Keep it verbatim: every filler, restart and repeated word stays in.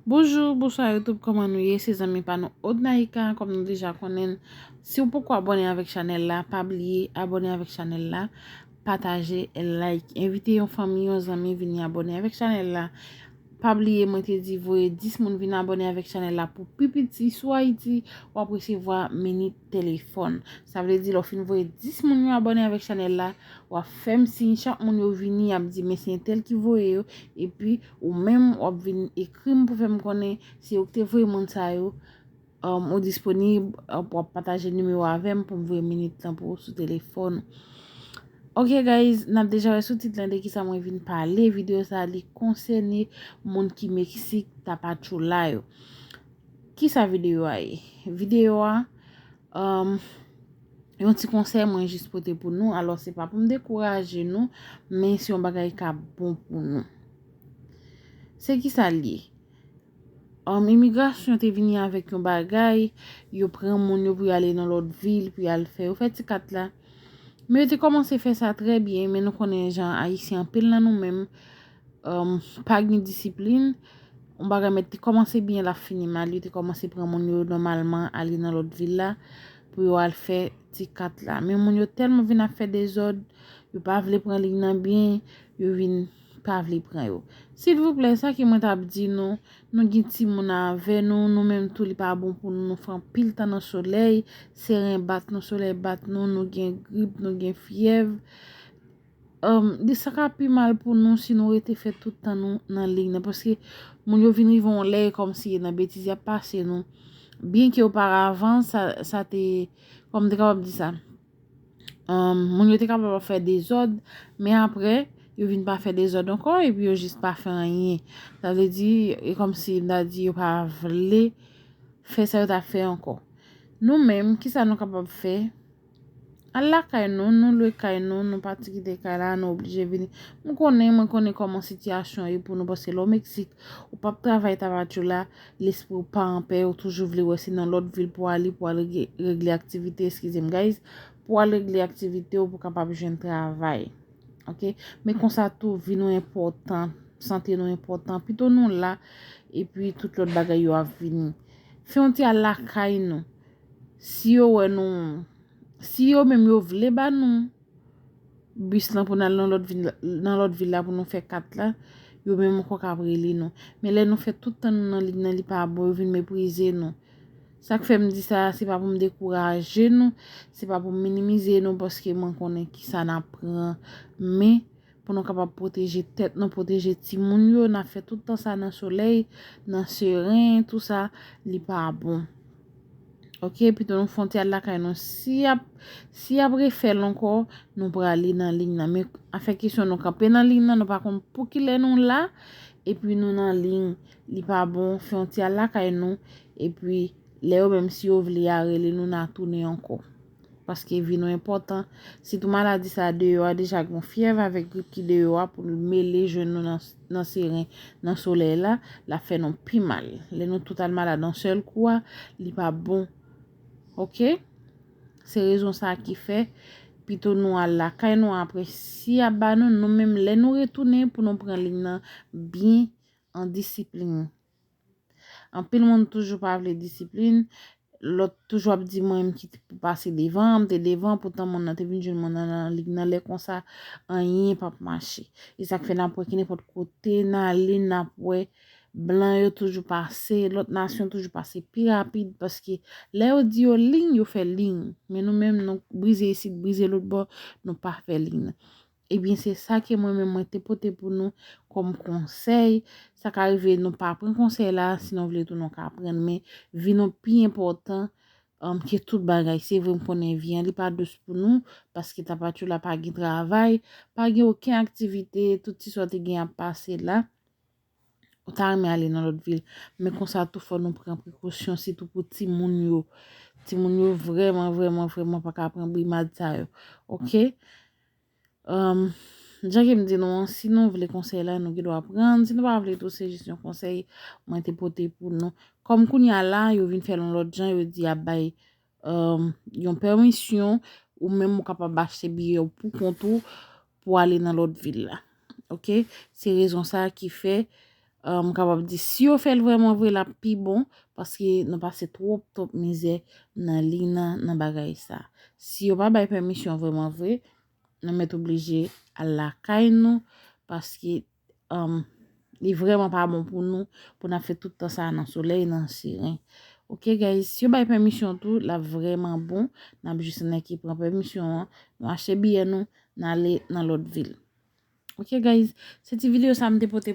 Bonjou, bonswa YouTube, kòman nou ye? Se zanmi pa nou Odnaïka, kòm nou deja konnen. Si w poko abòne avèk chanèl la, pa bliye abòne avèk chanèl la, pataje, like, envite yon fanmi, yon zanmi vini abòne avèk chanèl la. Pa bliye, mwen te di voye dis moun vin abòne avèk chanèl la pou pi piti. Si w Ayiti, w ap resevwa minit telefòn. Sa vle di, lè w fin voye dis moun yo abòne avèk chanèl la, w ap fè m siy, chak moun yo vini, y ap di, men se entèl ki voye yo, epi ou menm, w ap vin ekri m pou fè m konnen se ou ki te voye moun sa yo, um, ou disponib, uh, w ap pataje nimewo avè m pou m voye minit lan pou ou sou telefòn. Ok, guys, n ap deja wè sou tit lan de kisa mwen vin pale. Videyo sa a, li konsène moun ki Meksik, Tapachula yo. Kisa videyo a ye? Videyo a, um, yon ti konsèy mwen jis pote pou nou. Alò, se pa pou m dekouraje nou, men se yon bagay k ap bon pou nou. Se kisa l ye? Um, imigrasyon te vini avèk yon bagay, yo pran moun yo pou y ale nan lòt vil, pou y al fè, yo fè ti kat la. Men yo te kòmanse fè sa trè byen, men nou konnen jan Ayisyen anpil nan nou menm, um, pa gen disiplin. Yon bagay mèt te kòmanse byen, l ap fini mal. Yo te kòmanse pran moun yo nòmalman, ale nan lòt vil la, pou yo al fè ti kat la. Men moun yo tèlman vin ap fè dezòd, yo pa vle pran liy nan byen, yo vin pa vle pran yo. Silvouplè, sa ke mwen t ap di nou, nou gen timoun avè nou, nou menm tou li pa bon pou nou, nou fè anpil tan nan solèy, seren bat nou, solèy bat nou, nou gen grip, nou gen fyèv. Um, li sa ka pi mal pou nou si nou rete fè tout tan nou nan liy nan, paske moun yo vin rive yon lè kòmsi nan betiz y ap pase nou. Byenke oparavan, sa, sa te, kòm m te kapab di sa, um, moun yo te kapab ap fè dezòd, men apre, yo vin pa fè dezòd ankò, epi yo jis pa fè anyen. Sa vle di, e kòmsi m ta di yo pa vle fè sa yo t ap fè ankò. Nou menm, kisa nou kapab fè? Al lakay nou, nou lwe kay nou, nou pati kite kay la, nou oblije vini. M konnen, mwen konnen kòman sitiyasyon ye pou nou, paske lè w Meksik, ou p ap travay Tapachula, lespri w pa anpè, ou toujou vle wè se nan lòt vil pou w ale, pou w al regle, regle aktivite, eskize m, guys, pou w al regle aktivite w, pou w kapab jwenn travay. Ok? Men konsa tou, vi nou enpòtan, sante nou enpòtan. Pito nou la, epi tout lòt bagay yo ap vini. Fè yon ti al lakay nou. Si yo wè nou, si yo menm yo vle ba nou bis lan pou n al nan lòt vil, nan lòt vil la pou nou fè kat la, yo menm ankò k ap rele nou. Men lè nou fè tout tan nou nan liy nan, li pa bon, yo vin meprize nou. Sa k fè m di sa, se pa pou m dekouraje nou, se pa pou m minimize nou, paske mwen konnen kisa n ap pran. Men, pou nou kapab pwoteje tèt nou, pwoteje timoun yo, n ap fè tout tan sa nan solèy, nan seren, tou sa, li pa bon. Ok, pito nou fè yon ti al lakay nou. Si y ap, si y ap refè l ankò, nou prale nan liy nan. Men afè kesyon nou kanpe nan liy nan, nou pa konn pou kilè nou la, epi nou nan liy, li pa bon, fè yon ti al lakay nou, epi lè yo menm si yo vle a rele nou, n a tounen ankò. Paske vi nou enpòtan. Sitou maladi sa deyò a deja gen yon fyèv avèk grip ki deyò a pou l mele jwenn nou nan, nan seren, nan solèy la, l ap fè nou pi mal. Lè nou tout al malad yon sèl kou a, li pa bon. Ok? Se rezon sa ki fè, pito nou al lakay nou apre si y ap ba nou, nou menm lè nou retounen pou nou pran liy nan byen an disiplin. Anpil moun toujou pa vle disiplin, lòt toujou ap di mwen menm ki t-, pou pase devan, m te devan, poutan moun nan te vin jwenn mwen nan, nan liy nan, lè konsa, anyen p ap mache. E sa k fè n ap wè ki nenpòt kote n ale, n ap wè blan yo toujou pase, lòt nasyon toujou pase pi rapid, paske lè yo di yo liy, yo fè liy. Men nou menm, nou brize isit, brize lòt bò, nou pa fè liy nan. Ebyen, se sa ke mwen menm mwen te pote pou nou kòm konsèy. Sa ka rive nou pa pran konsèy la, si nou vle tou nou ka pran l, men vi nou pi enpòtan, um, ke tout bagay. Se vre, m konnen vi an, li pa dous pou nou, paske Tapachula pa gen travay, pa gen okenn aktivite, tout ti sa w te gen ap pase la. Ou ta renmen ale nan lòt vil. Men konsa tou fò nou pran prekosyon, sitou pou timoun yo. Timoun yo vrèman, vrèman, vrèman pa ka pran brimad sa yo. Ok? Um, jan ke m di nou an, si nou vle konsèy la, nou gen dwa pran l. Si nou pa vle tou, se jis yon konsèy mwen te pote pou nou. Kòm kounye a la, yo vin fè l yon lòt jan, yo di y ap bay um, yon pèmisyon, ou menm ou kapab achte biyè w pou kont ou pou ale nan lòt vil la. Ok? Se rezon sa a ki fè, um, kapab di, si yo fè l vrèman vre, l ap pi bon, paske nou pase twòp, twòp mizè nan liy nan, nan bagay sa. Si yo pa bay pèmisyon vrèman vre, nou mèt oblije al lakay nou, paske um, li vrèman pa bon pou nou, pou n ap fè tout tan sa nan solèy, nan siren. Ok, guys, si yo bay pèmisyon tou, l ap vrèman bon. N ap jis annik pran pèmisyon an, nou achte biyè nou, n ale nan lòt vil. Ok, guys, se ti videyo sa m te pote